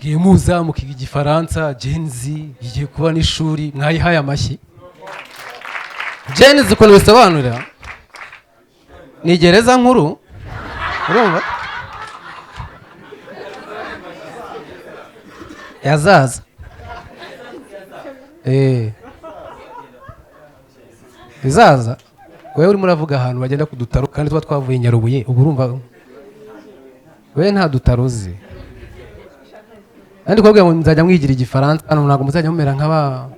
Musigaye muza mukiga igifaransa. Gen Z igiye kuba n'ishuri, mwayihaye amashyi. Gen Z ukuntu bisobanura ni gereza nkuru, urumva yazaza izaza. Wowe urimo uravuga ahantu bagenda ku dutaro kandi tuba twavuye i Nyarubuye, ubu urumva we nta dutaro uzi. Kandi kubabwira ngo nzajya mwigira igifaransa hano, ntabwo muzajya mumera nk'aba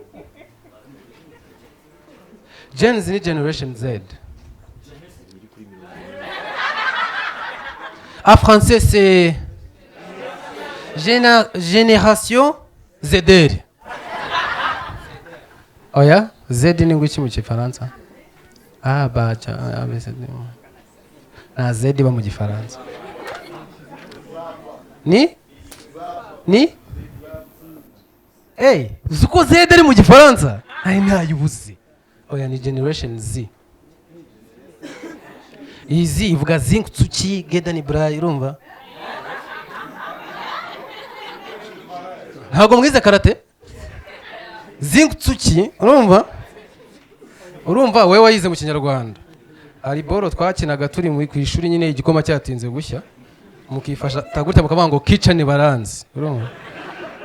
Gen Z. Ni Generation Z. En français, c'est Génération ZR. Oya, Z ni ngwiki mu gifaransa? A, B, C, A, B, C, D. Nta Z iba mu gifaransa. Ni? Ni? Hey, uzi ko Z ari mu gifaransa? Ari ntayibuze. Oya, ni Generation Z. Iyi Z ivuga zinc tsuki gedani brayi, urumva? Ntabwo mwize karate? Zinc tsuki, urumva? Urumva wowe wayize mu kinyarwanda. Hari boro twakinaga turi ku ishuri nyine, igikoma cyatinze gushya, mukifasha gutya mukavuga ngo kitchen baranzi, urumva?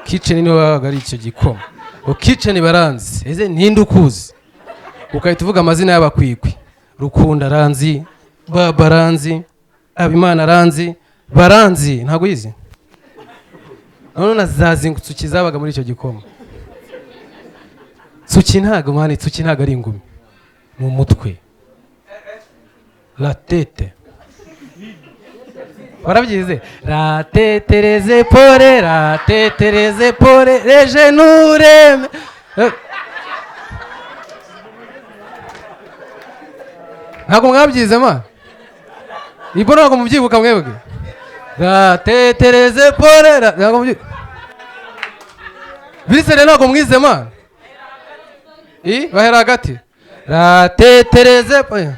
Kitchen niho babaga ari icyo gikoma, ngo kitchen baranzi, ese ninde ukuzi? Ugahita uvuga amazina y'abakwikwi: Rukunda aranzi, Baba aranzi, Habimana aranzi, baranzi. Ntabwo uyizi? None na za zingutsuki zabaga muri icyo gikoma. Tsuki ntabwo mani, tsuki ntabwo ari ingumi, ni umutwe, la tête. Warabyize? La tetereze pore, la tetereze pore reje nureme. Ntabwo mwabyize ma? Ibo ntabwo mubyibuka mwebwe? La tetereze pore la, ntabwo mubyibuka? Bisere ntabwo mwize ma? I bahera hagati, la tetereze pore.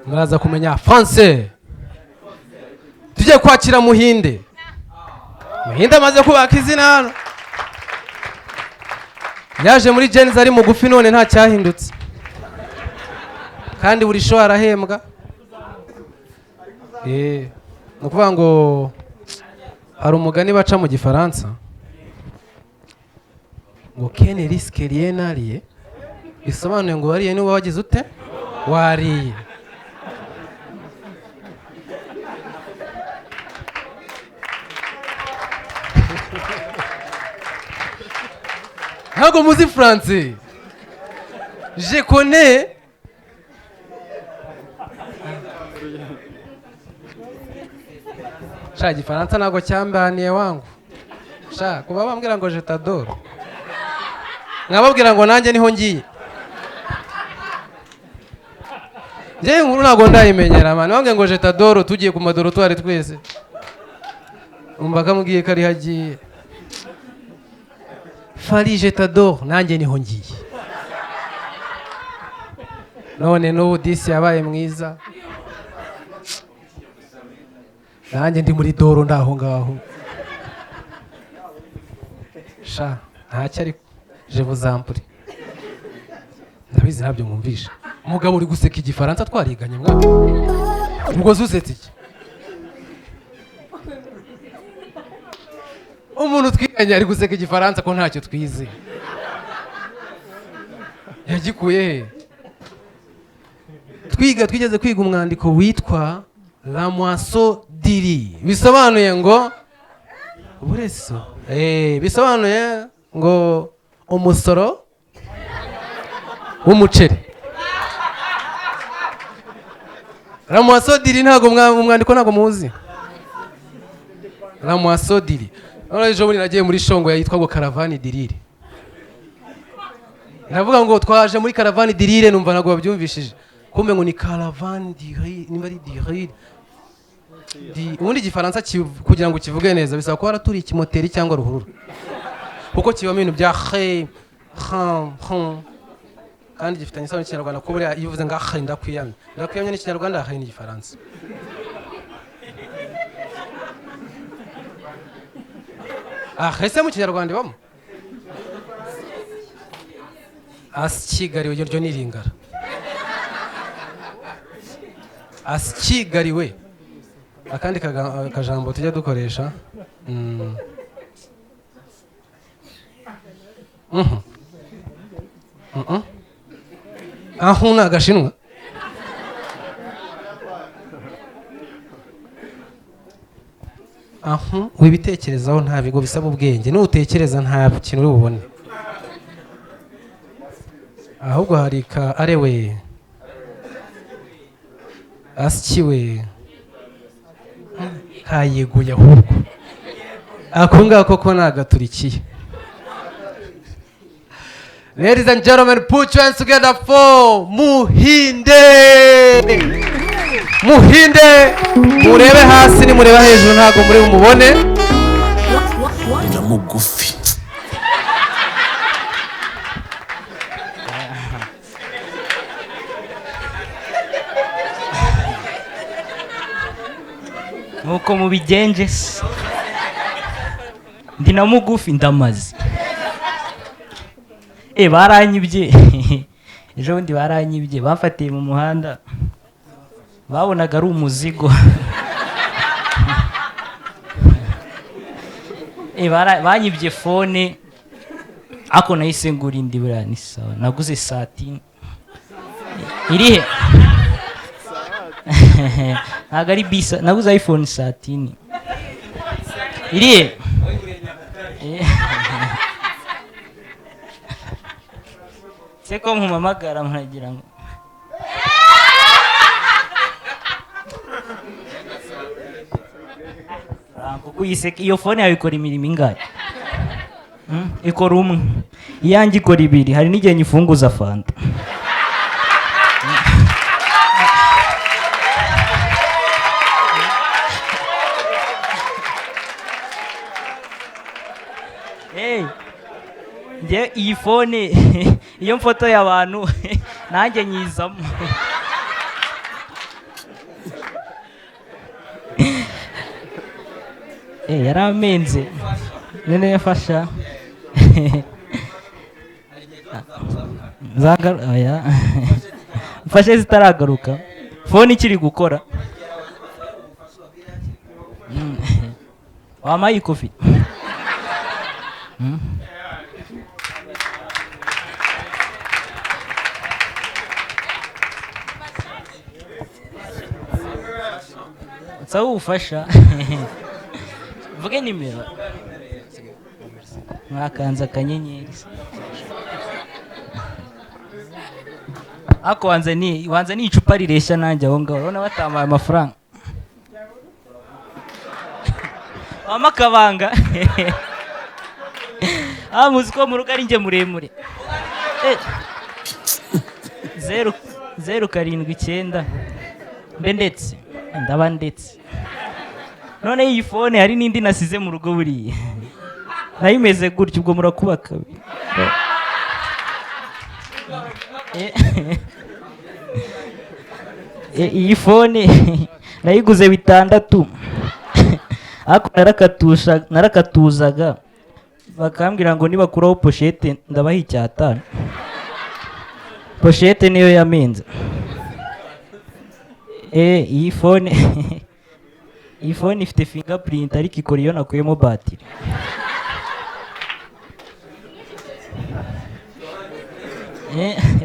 Muraza kumenya français. Tujye kwakira Muhinde. Muhinde amaze kubaka izina hano. Yaje muri Gen Z ari mugufi, none nta cyahindutse, kandi buri show arahembwa. Ni ukuvuga ngo hari umugani baca mu gifaransa ngo qui ne risque rien n'a rien, bisobanuye ngo wariye niba wagize ute, wariye. Ntabwo muzi français? Je connais. Sha, igifaransa ntabwo cyambaniye wangu. Sha, kuba bambwira ngo je t'adore, nkababwira ngo nanjye niho ngiye. Njyewe inkuru ntabwo ndayimenyera man. Bambwiye ngo je t'adore, tugiye ku madorotwari twese, umva kamubwiye ko ariho agiye. Fari je t'adore, nanjye niho ngiye. None n'ubu disi yabaye mwiza, nanjye ndi muri doro ndaho ngaho. Sha, ntacyo, ariko je vous en prie. Ndabizi ntabyo mwumvisha. Umugabo uri guseka igifaransa twariganye mwa, ubwo usetse iki? Umuntu twiganye ari guseka igifaransa ko ntacyo twize, yagikuye he? Twiga, twigeze kwiga umwandiko witwa La Moisson du riz, bisobanuye ngo bureso, bisobanuye ngo umusoro w'umuceri. La Moisson du riz, ntabwo umwandiko ntabwo muzi La Moisson du riz? None ejo bundi nagiye muri shongo yitwa ngo Caravane du rire, ndavuga ngo twaje muri Caravane du rire, numva ntabwo babyumvishije. Kumbe ngo ni Caravane du rire, niba ari du rire ubundi igifaransa kugira ngo ukivuge neza bisaba kuba waraturiye ikimoteri cyangwa ruhurura, kuko kibamo ibintu bya he, ha, ha, kandi gifitanye isano n'ikinyarwanda, kuko buriya iyo uvuze ngo he ndakwiyamye, ndakwiyamye ni ikinyarwanda, he ni igifaransa. Ah, ese mu Kinyarwanda ibamo asikigariwe? Iryo ni iringara. Asikigariwe. Akandi kajambo tujya dukoresha. Mhm. Mhm. Aho ni agashinwa. Aho wibitekerezaho nta bigo bisaba ubwenge, nutekereza nta kintu uri bubone. Ahubwo hari ka arewe, asikiwe, kayeguye. Ahubwo ako ngako ko ni agaturikiye. Ladies and gentlemen, put your hands together for Muhinde. Muhinde, murebe hasi, nimureba hejuru ntabwo muri bumubone. Na mugufi. Nuko mubigenje se, ndi na mugufi, ndamaze. Baranyibye ejo bundi, baranyibye, bamfatiye mu muhanda, babonaga ari umuzigo. Banyibye phone, ariko nahise ngura indi. Buriya ni sawa, naguze satini irihe? Ntabwo ari bisa, naguze iPhone 13 irihe? Se ko nkumamagara muragira ngo kuko uyiseka, iyo phone yawe ikora imirimo ingahe? Ikora umwe, iyanjye ikora ibiri. Hari n'igihe nyifunguza fanta. Hey, njye iyi phone iyo mfotoye abantu nanjye nyizamo. Yaramenze none yafasha. Oya, mfashe zitaragaruka, phone ikiri gukora. Wampaye ikofi. Nsaba ubufasha, mvuge nimero, mwakanze akanyenyeri. Ariko wanza ni icupa rireshya nanjye aho ngaho, urabona batampaye amafaranga. Wampa akabanga. Ah, muzi ko mu rugo ari njye muremure. 0 0 7 9 mbe ndetse ndaba ndetse. None iyi phone hari n'indi nasize mu rugo, buriya nayo imeze gutyo, ubwo murakuba kabiri. Iyi phone nayiguze 6, ariko narakatuzaga bakambwira ngo nibakuraho pochette ndabaha 5. Pochette niyo yamenze. Iyi phone ifite fingerprint, ariko ikora iyo nakuyemo batiri.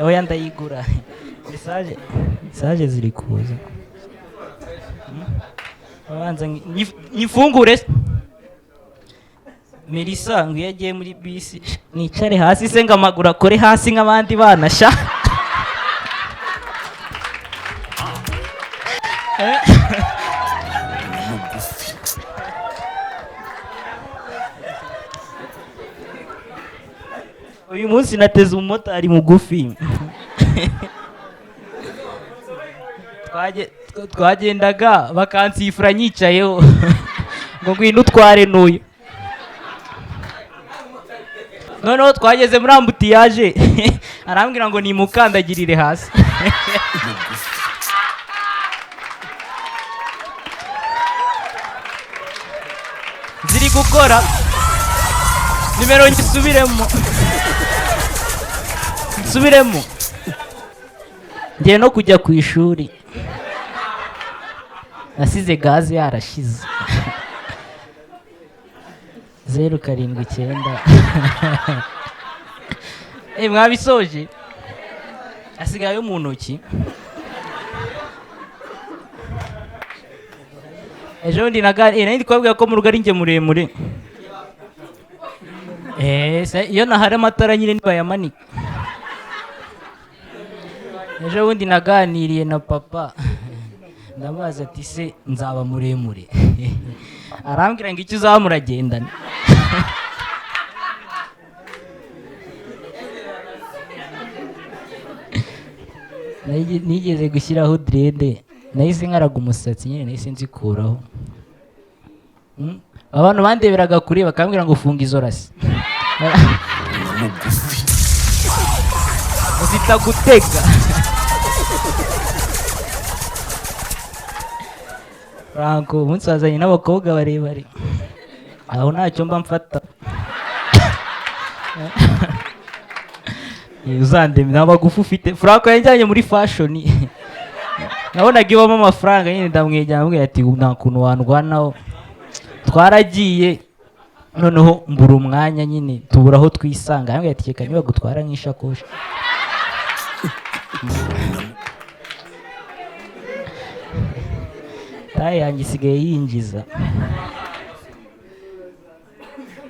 Oya, ndayigura. Message ziri kuza. Abanza nyifungure. Melissa ngo iyo agiye muri bisi nicare hasi se ngo amaguru akore hasi nk'abandi bana sha. Mugufi. Uyu munsi nateze umumotari mugufi. Twagendaga bakansifura nyicayeho ngo ngwino utware n'uyu. Noneho twageze muri embouteillage, arambwira ngo nimukandagirire hasi. Ziri gukora. Nimero ngisubiremo, nsubiremo. Ngiye no kujya ku ishuri, nasize gaze yarashize. 079. Mwabisoje, asigaye ayo mu ntoki. Ejo bundi nari ndi kubabwira ko mu rugo ari njye muremure. Se, iyo nahari amatara nyine ntibayamanika. Ejo bundi naganiriye na papa, ndamubaza ati: "Se nzaba muremure?" Arambwira ngo: "Icyo uzaba muragendana." Nigeze gushyiraho dread, nahise nkaraga umusatsi nyine, nahise nzikuraho. Abantu bandeberaga kure bakambwira ngo: "Funga izo rasi." Ni mugufi. Zitagutega. Franco, umunsi wazanye n'abakobwa barebare, aho ntacyo mba mfata. Uzandeme, nta magufi ufite. Franco yajyanye muri fashion, nabonaga ibamo amafaranga nyine, ndamwegera, ndamubwira ati: "Nta kuntu wandwanaho." Twaragiye, noneho mbura umwanya nyine, tubura aho twisanga. Arambwira ati: "Reka niba gutwara nk'ishakoshi." Taille yanjye isigaye yinjiza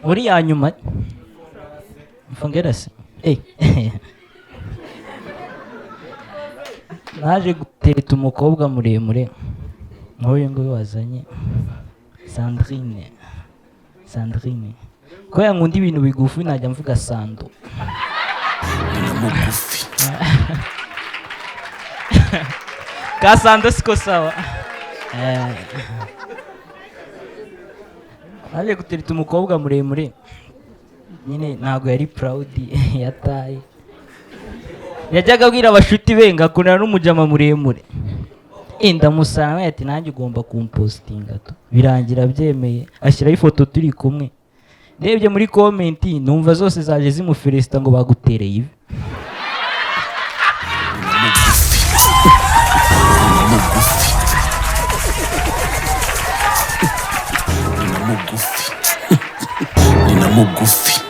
muri ya nyuma. Mfungera se. Naje gutereta umukobwa muremure nk'uyu nguyu wazanye, Sandrine. Sandrine, kubera nkunda ibintu bigufi, najya mvuga Sando. Ni mugufi. Ka Sando siko sawa. Naje gutereta umukobwa muremure nyine, ntabwo yari proud ya taille. Yajyaga abwira abashuti be ngo akundana n'umujama muremure. Ndamusanga, ati: "Nanjye ugomba kumpositinga tu." Birangira byemeye, ashyiraho ifoto turi kumwe. Ndebye muri comment, numva zose zaje zimufelicita ngo bagutereye ivi. Mugufi, mugufi, ni mugufi, ni na mugufi.